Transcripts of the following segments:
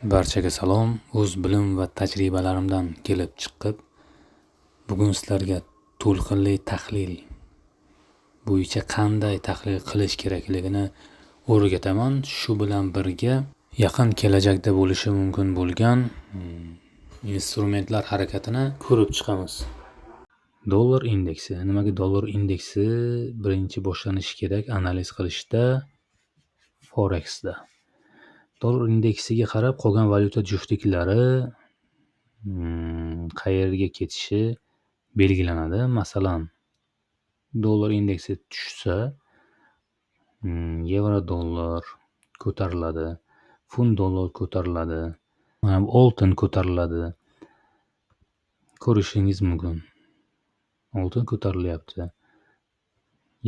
Barchaga salom. O'z bilim va tajribalarimdan kelib chiqib, bugun sizlarga to'lqinli tahlil bo'yicha qanday tahlil qilish kerakligini o'rgataman. Shu bilan birga yaqin kelajakda bo'lishi mumkin bo'lgan instrumentlar harakatini ko'rib chiqamiz. Dollar indeksi. Nimaga dollar indeksi birinchi boshlanishi kerak analiz qilishda Forexda? Dollar indeksiga qarab qolgan valyuta juftliklari qayerga ketishi belgilanadi. Masalan, dollar indeksi tushsa, yevro dollar ko'tariladi, funt dollar ko'tariladi, mana bu oltin ko'tariladi. Ko'rishingiz mumkin. Oltin ko'tarilyapti,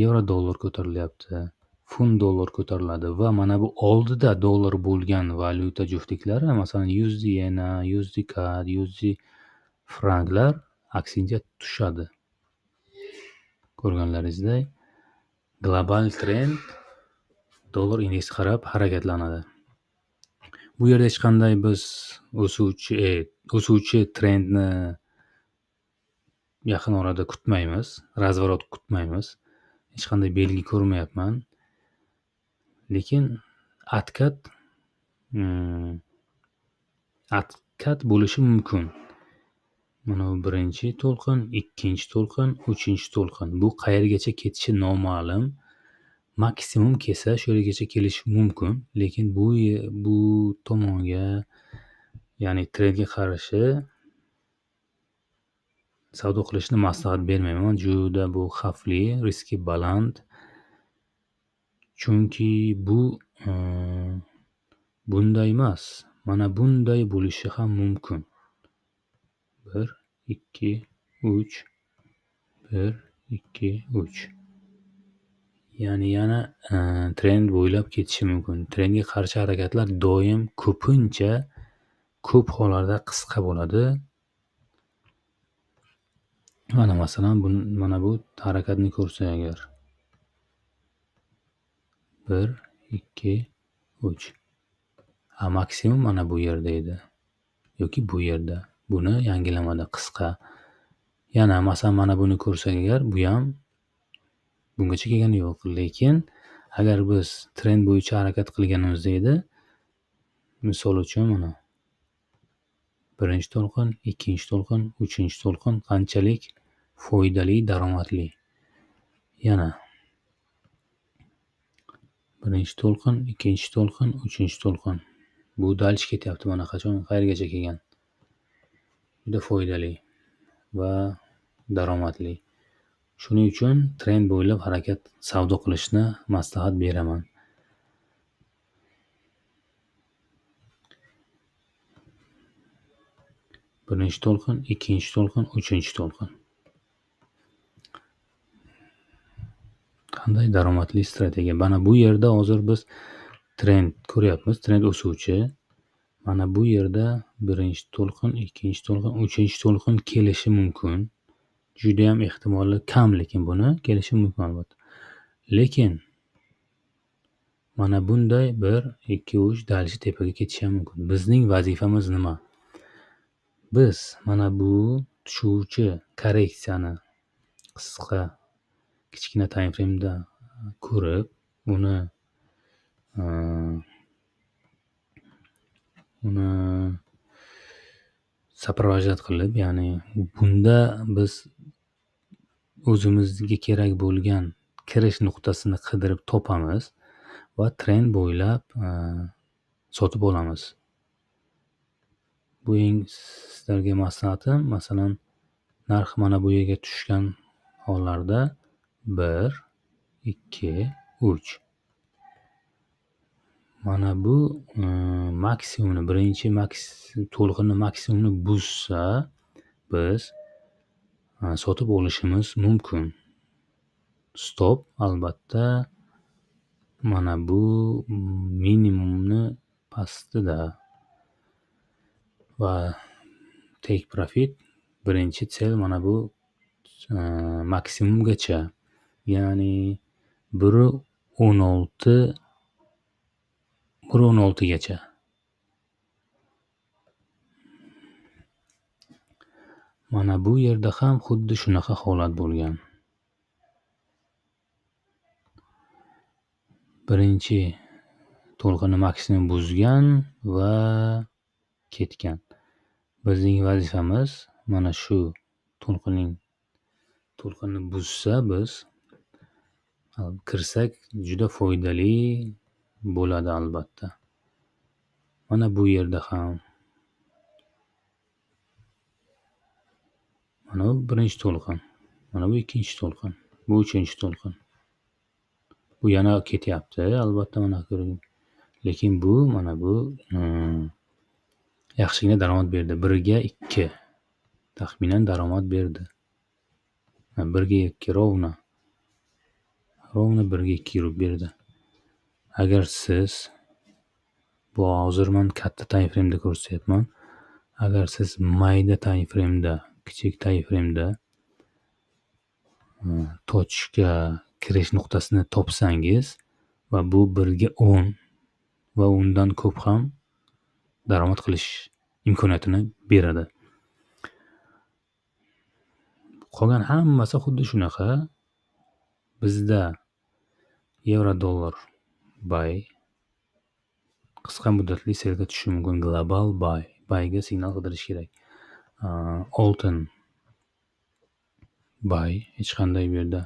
yevro dollar ko'tarilyapti, funt dollar ko'tariladi va mana bu oldida dollar bo'lgan valyuta juftliklari, masalan, USD yena, USD CAD, USD franklar aksincha tushadi. Ko'rganlaringizdek, global trend dollar indeksi qarab harakatlanadi. Bu yerda hech qanday biz o'suvchi trendni yaqin orada kutmaymiz, razворот kutmaymiz. Hech qanday belgi ko'rmayapman. Lekin atkat bo'lishi mumkin. Mana bu birinchi to'lqin, ikkinchi to'lqin, uchinchi to'lqin. Bu qayergacha ketishi noma'lum. Maksimum kelsa shu yergacha kelishi mumkin, lekin bu tomonga, ya'ni trendga qarshi savdo qilishni maslahat bermayman. Juda bu xavfli, riski baland. Chunki bu bunday emas, mana bunday bo'lishi ham mumkin. 1 2 3 1 2 3. Ya'ni yana trend bo'ylab ketishi mumkin. Trendga qarshi harakatlar doim ko'pincha ko'p hollarda qisqa bo'ladi. Mana masalan, mana bu harakatni ko'rsak agar 1 2 3. Maksimum mana bu yerda edi yoki bu yerda. Buni yangilamadi, qisqa. Yana masalan mana buni ko'rsak agar, bu ham bungacha kelgani yo'q, lekin agar biz trend bo'yicha harakat qilganimizda edi, misol uchun mana birinchi to'lqin, ikkinchi to'lqin, uchinchi to'lqin qanchalik foydali, daromadli. Yana birinchi to'lqin, ikkinchi to'lqin, uchinchi to'lqin. Bu dalish ketyapti, mana qachon qayergacha kelgan. Juda foydali va daromadli. Shuning uchun trend bo'ylab harakat savdo qilishni maslahat beraman. Birinchi to'lqin, ikkinchi to'lqin, uchinchi to'lqin. Qanday daromadli strategiya. Mana bu yerda hozir biz trend ko'ryapmiz, trend o'suvchi. Mana bu yerda birinchi to'lqin, ikkinchi to'lqin, uchinchi to'lqin kelishi mumkin. Juda ham ehtimoli kam, lekin buni kelishi mumkin albatta. Lekin mana bunday 1 2 3 dalishi tepaga ketishi ham mumkin. Bizning vazifamiz nima? Biz mana bu tushuvchi korreksiyani qisqa kichkina time frame'da ko'rib, uni сопровождать qilib, ya'ni bunda biz o'zimizga kerak bo'lgan kirish nuqtasini qidirib topamiz va trend bo'ylab sotib olamiz. Bu eng sizlarga maslahatim. Masalan, narx mana bu yerga tushgan hollarda 1 2 3. Mana bu maksimumni, birinchi to'lqinni maksimumni buzsa, biz sotib olishimiz mumkin. Stop albatta mana bu minimumni pastida va take profit birinchi sel mana bu maksimumgacha, ya'ni 1.16 1.16gacha. Mana bu yerda ham xuddi shunaqa holat bo'lgan. Birinchi to'lqinni maksimum buzgan va ketgan. Bizning vazifamiz mana shu to'lqinni buzsa biz kirsak juda foydali bo'ladi albatta. Mana bu yerda ham mana bu birinchi to'lqin, mana bu ikkinchi to'lqin, bu uchinchi to'lqin. Bu yana ketyapti albatta, mana ko'ring. Lekin bu mana bu yaxshigina daromad berdi. 1ga 2 taxminan daromad berdi. 1ga 2 ровно. Ровно 1ga 2 yurib berdi. Agar siz bu hozir men katta time frame'da ko'rsatyapman. Agar siz mayda time frame'da, kichik time frame'da tochka kirish nuqtasini topsangiz va bu 1ga 10 va undan ko'p ham daromad qilish imkoniyatini beradi. Qolgan hammasi xuddi shunaqa. Bizda yevro dollar buy qisqa muddatli sellga tushishi mumkin. Global buy, buyga signal qidirish kerak. Oltin buy, hech qanday bu yerda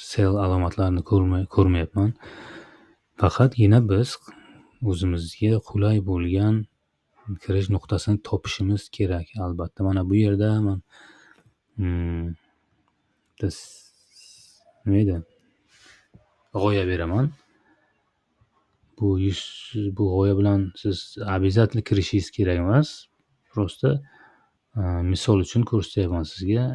sell alomatlarini ko'rmayapman. Faqatgina biz o'zimizga qulay bo'lgan kirish nuqtasini topishimiz kerak albatta. Mana bu yerda man nima edi? G'oya beraman. Bu g'oya bilan siz обязательно kirishingiz kerak emas. Просто misol uchun ko'rsatyapman sizga.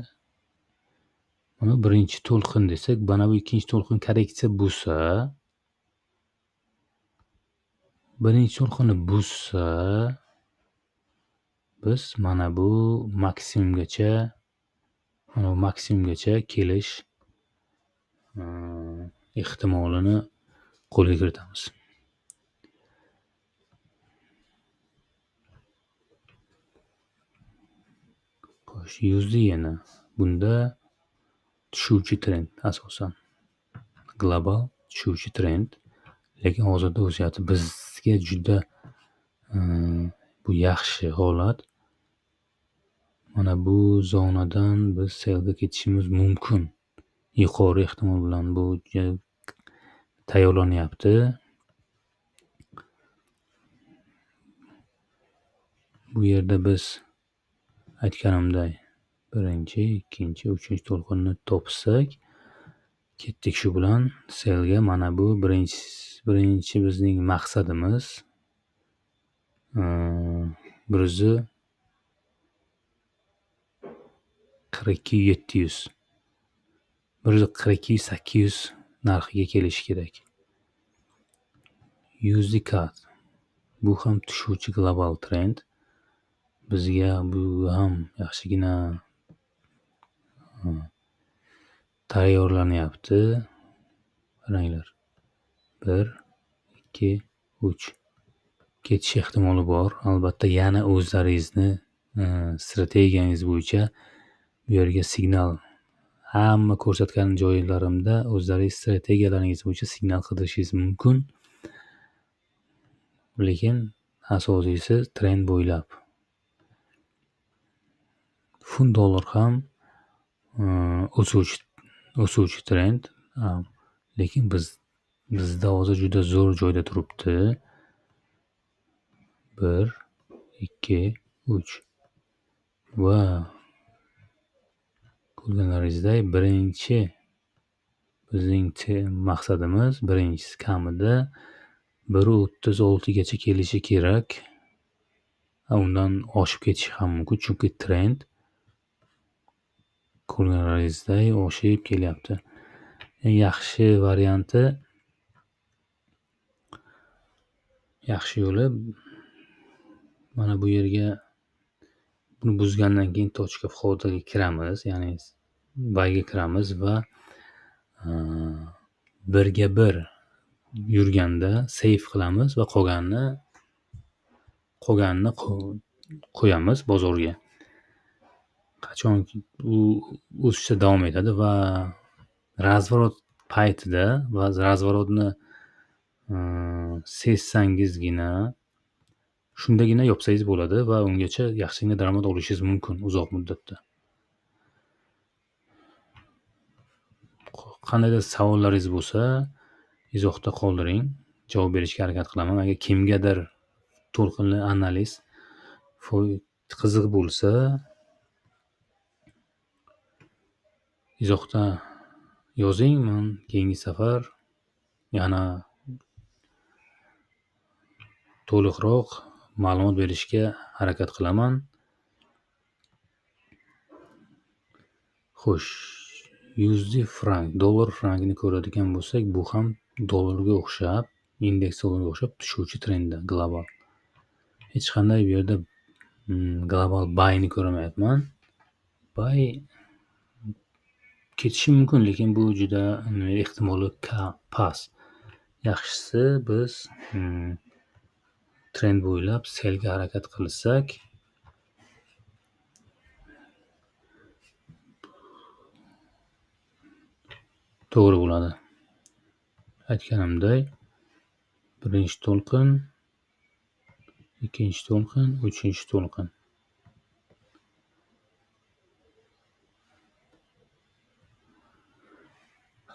Mana birinchi to'lqin desak, mana bu ikkinchi to'lqin korreksiya bo'lsa, birinchi to'lqinni buzsa, biz mana bu maksimumgacha, mana bu maksimumgacha kelish ehtimolini qo'lga kiritamiz. Xo'sh, yuzli yana bunda tushuvchi trend asosan. Global tushuvchi trend, lekin hozirda o'syapti. Bizga juda bu yaxshi holat. Mana bu zonadan biz sellga ketishimiz mumkin. Yuqori ehtimol bilan bu tayyorlanyapti. Bu yerda biz aytganimday birinchi, ikkinchi, uchinchi to'lqinni topsak, ketdik shu bilan sellga. Mana bu birinchi bizning maqsadimiz 142 700, 142 800 narxiga kelishi kerak. Yuzli kat. Bu ham tushuvchi global trend. Bizga bu ham yaxshigina tayyorlanyapti. Qaranglar. 1, 2, 3 ketish ehtimoli bor. Albatta yana o'zlaringizni strategiyangiz bo'yicha bu yerga signal, hamma ko'rsatgan joylarimda o'zlaringiz strategiyalaringiz bo'yicha signal qidirishingiz mumkin. Lekin asosiysi trend bo'ylab. Funt dollar ham o'suvchi trend, lekin bizda hozir juda zo'r joyda turibdi. 1, 2, 3 va ko'rganlaringizday birinchi bizning maqsadimiz birinchisi kamida 1.36 gacha kelishi kerak. Undan oshib ketishi ham mumkin, chunki trend ko'rganlaringizday oshib kelyapti. Eng yaxshi varianti, yaxshi yo'li mana bu yerga buni buzgandan keyin точка входа ga kiramiz, ya'ni buyga kiramiz va 1ga 1 yurganda save qilamiz va qolganini Qolganini qo'yamiz bozorga. Qachonki u o'sishda davom etadi va razворот paytida va razворотni sezsangizgina shundagina yopsangiz bo'ladi va ungacha yaxshigina daromad olishingiz mumkin uzoq muddatda. Qandaydir savollaringiz bo'lsa, izohda qoldiring. Javob berishga harakat qilaman. Agar kimgadir to'lqinli analiz qiziq bo'lsa, izohda yozing. Men keyingi safar yana to'liqroq ma'lumot berishga harakat qilaman. Xo'sh, USD frank, dollar frankni ko'radigan bo'lsak, bu ham dollarga o'xshab, indeks dollarga o'xshab tushuvchi trendda global. Hech qanday bu yerda global buyni ko'rmayapman. Buy ketishi mumkin, lekin bu juda ehtimoli past. Yaxshisi biz trend bo'ylab sellga harakat qilsak, to'g'ri bo'ladi. Aytganimday, birinchi to'lqin, ikkinchi to'lqin, uchinchi to'lqin.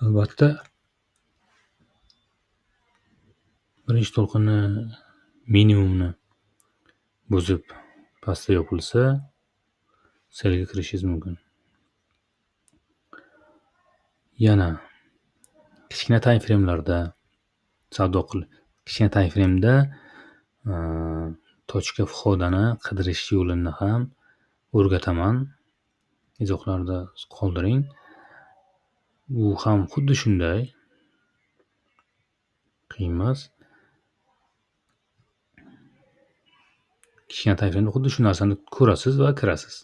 Albatta, birinchi to'lqinni minimumni buzib pastda yopilsa, sellga kirishingiz mumkin. Yana kichkina time frame'larda savdo qil, kichkina time frame'da tochka vxodani qidirish yo'lini ham o'rgataman. Izohlarda qoldiring. U ham xuddi shunday qiyin emas. Kichkina time frame'da xuddi shu narsani ko'rasiz va kirasiz.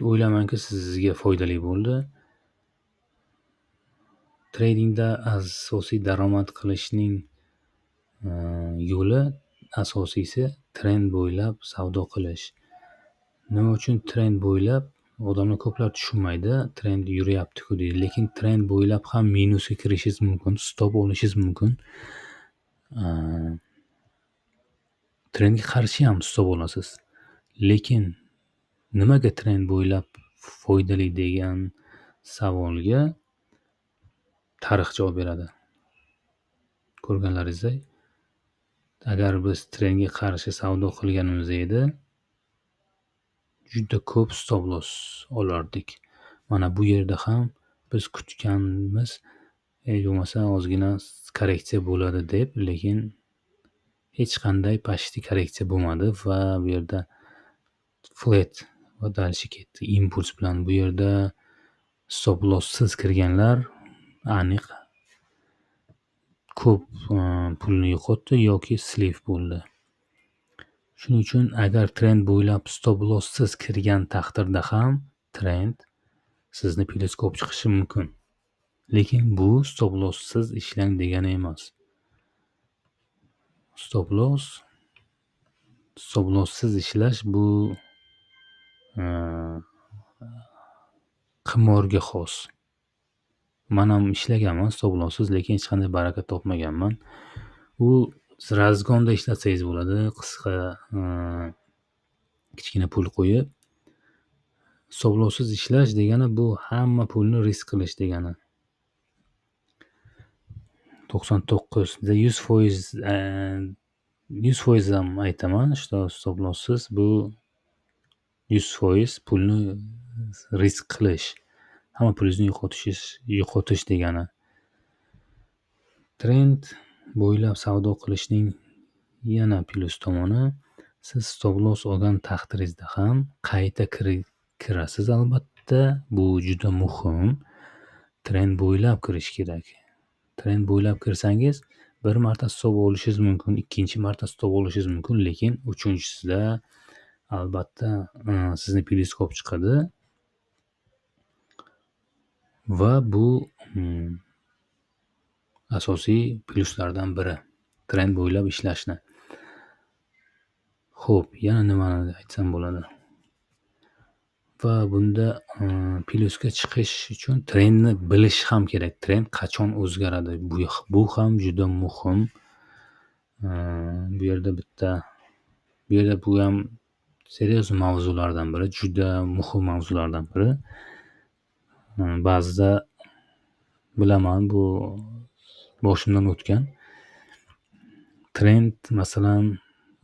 O'ylaymanki, sizga foydali bo'ldi. Tradingda asosiy daromad qilishning yo'li asosiysi trend bo'ylab savdo qilish. Nima uchun trend bo'ylab? Odamlar ko'plar tushunmaydi. Trend yuryapti-ku deydi, lekin trend bo'ylab ham minusga kirishingiz mumkin, stop olishingiz mumkin. Trendga qarshi ham stop olasiz. Lekin nimaga trend bo'ylab foydali degan savolga tarix javob beradi. Ko'rganlaringizdek, agar biz trendga qarshi savdo qilganimizda edi, juda ko'p stop loss olardik. Mana bu yerda ham biz kutganmiz, bo'lmasa ozgina korreksiya bo'ladi deb, lekin hech qanday pastki korreksiya bo'lmadi va bu yerda flat va дальше ketdi impuls bilan. Bu yerda stop losssiz kirganlar aniq ko'p pulni yo'qotdi yoki slif bo'ldi. Shuning uchun agar trend bo'ylab stop losssiz kirgan taqdirda ham trend sizni plyusga olib chiqishi mumkin. Lekin bu stop losssiz ishlang degani emas. Stop losssiz ishlash bu qimorga xos. Men ham ishlaganman stop losssiz, lekin hech qanday baraka topmaganman. U razgonda ishlatsangiz bo'ladi, qisqa kichkina pul qo'yib. Stop losssiz ishlash degani bu hamma pulni risk qilish degani. 99 100% 100% ham aytaman, что stop losssiz bu 100% pulni risk qilish, hamma pulingizni yo'qotish degani. Trend bo'ylab savdo qilishning yana plyus tomoni, siz stop loss olgan taqdiringizda ham qayta kirasiz albatta. Bu juda muhim. Trend bo'ylab kirish kerak. Trend bo'ylab kirsangiz, bir marta stop olishingiz mumkin, ikkinchi marta stop olishingiz mumkin, lekin uchinchisida albatta sizni plyusga olib chiqadi. Va bu asosiy plyuslardan biri. Trend bo'ylab ishlashni. Xo'p, yana nimani aytsam bo'ladi? Va bunda plyusga chiqish uchun trendni bilish ham kerak. Trend qachon o'zgaradi? Bu ham juda muhim. Bu yerda bu yerda bu ham serios mavzulardan biri, juda muhim mavzulardan biri. Ba'zida bilaman, bu boshimdan o'tgan. Trend masalan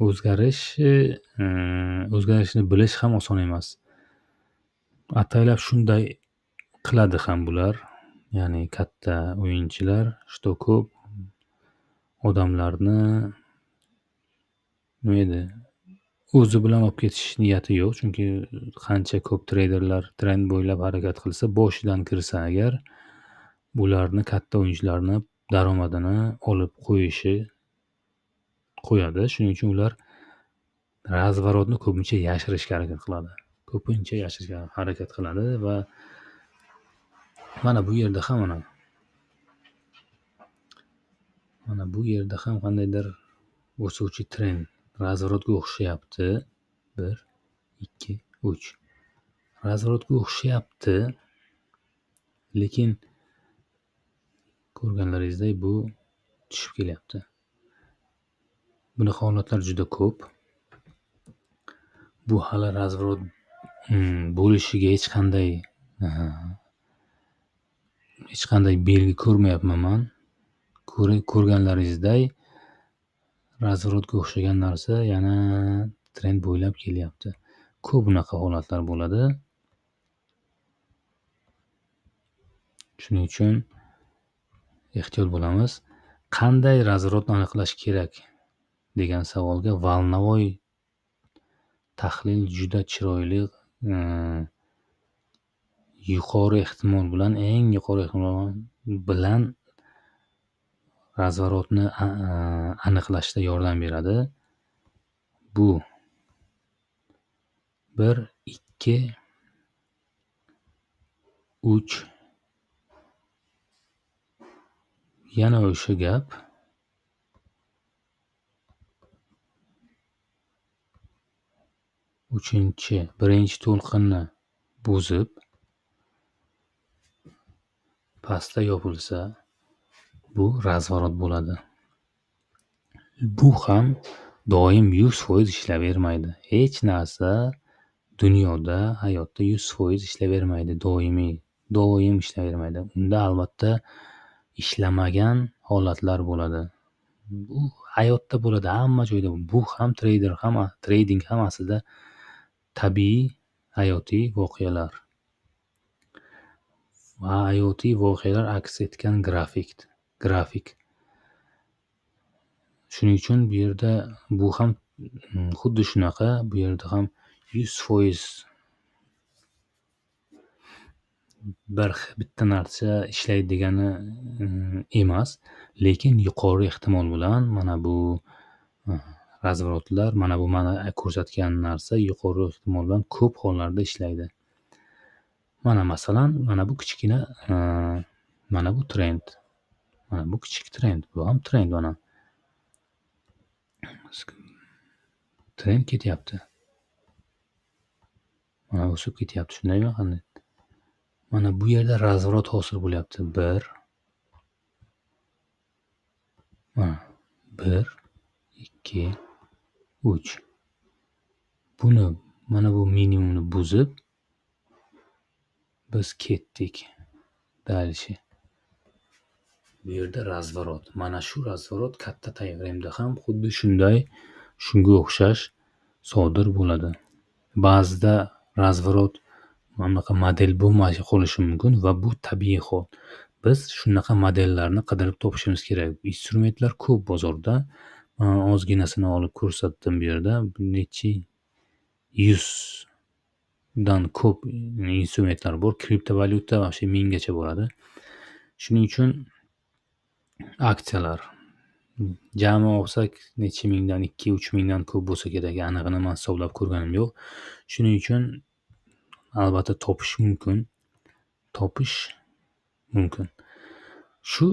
o'zgarishini bilish ham oson emas. Ataylab shunday qiladi ham bular, ya'ni katta o'yinchilar, что ko'p odamlarni nima edi, o'zi bilan olib ketish niyati yo'q, chunki qancha ko'p treyderlar trend bo'ylab harakat qilsa, boshidan kirsa agar, bularni katta o'yinchilarni daromadini olib qo'yadi. Shuning uchun ular razворотni ko'pincha yashirishga harakat qiladi. Ko'pincha yashirishga harakat qiladi va mana bu yerda ham mana bu yerda ham qandaydir o'suvchi trend razворотga o'xshayapti. 1 2 3 razворотga o'xshayapti, lekin ko'rganlaringizdek bu tushib kelyapti. Bunaqa holatlar juda ko'p. Bu hali razворот bo'lishiga hech qanday belgi ko'rmayapman man. Ko'rganlaringizdek razворотga o'xshagan narsa yana trend bo'ylab kelyapti. Ko'p bunaqa holatlar bo'ladi. Shuning uchun ehtiyot bo'lamiz. Qanday razворотni aniqlash kerak degan savolga волновой tahlil juda chiroyli, yuqori ehtimol bilan, eng yuqori ehtimol bilan razворотni aniqlashda yordam beradi. Bu 1 2 3 yana o'sha gap. Uchinchi, birinchi to'lqinni buzib pastda yopilsa, bu razворот bo'ladi. Bu ham doim 100% ishlayvermaydi. Hech narsa dunyoda, hayotda 100% ishlayvermaydi, doimiy, doim ishlayvermaydi. Unda albatta ishlamagan holatlar bo'ladi. Bu hayotda bo'ladi, hamma joyda. Bu ham treyder ham, trading ham aslida tabiiy hayotiy voqealar. Va hayotiy voqealar aks etgan grafik. Shuning uchun bu yerda bu ham xuddi shunaqa, bu yerda ham 100% bitta narsa ishlaydi degani emas, lekin yuqori ehtimol bilan mana bu razворотlar, mana bu mana ko'rsatgan narsa yuqori ehtimol bilan ko'p hollarda ishlaydi. Mana masalan, mana bu kichkina, mana bu trend. Mana bu kichik trend, bu ham trend mana. Trend ketyapti. Mana o'sib ketyapti, shundaymi qanday? Mana bu yerda razворот hosil bo'lyapti. 1 mana 1 2 3. Buni mana bu minimumni buzib biz ketdik. Дальше. Bu yerda razворот. Mana shu razворот katta time frame'da ham xuddi shunday, shunga o'xshash sodir bo'ladi. Ba'zida razворот mana bunaqa model bo'lmay qolishi mumkin va bu tabiiy hol. Biz shunaqa modellarni qidirib topishimiz kerak. Instrumentlar ko'p bozorda. Men ozginasini olib ko'rsatdim bu yerda. Necha yuzdan ko'p instrumentlar bor. Kriptovalyuta вообще minggacha boradi. Shuning uchun aksiyalar jami olsak necha mingdan, 2-3 mingdan ko'p bo'lsa kerak. Anig'ini men hisoblab ko'rganim yo'q. Shuning uchun albatta topish mumkin. Topish mumkin. Shu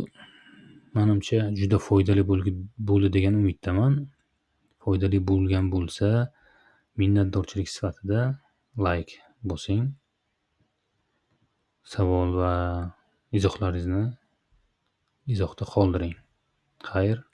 Menimcha, juda foydali bo'ldi degan umiddaman. Foydali bo'lgan bo'lsa, minnatdorchilik sifatida layk bosing. Savol va izohlaringizni izohda qoldiring. Xayr.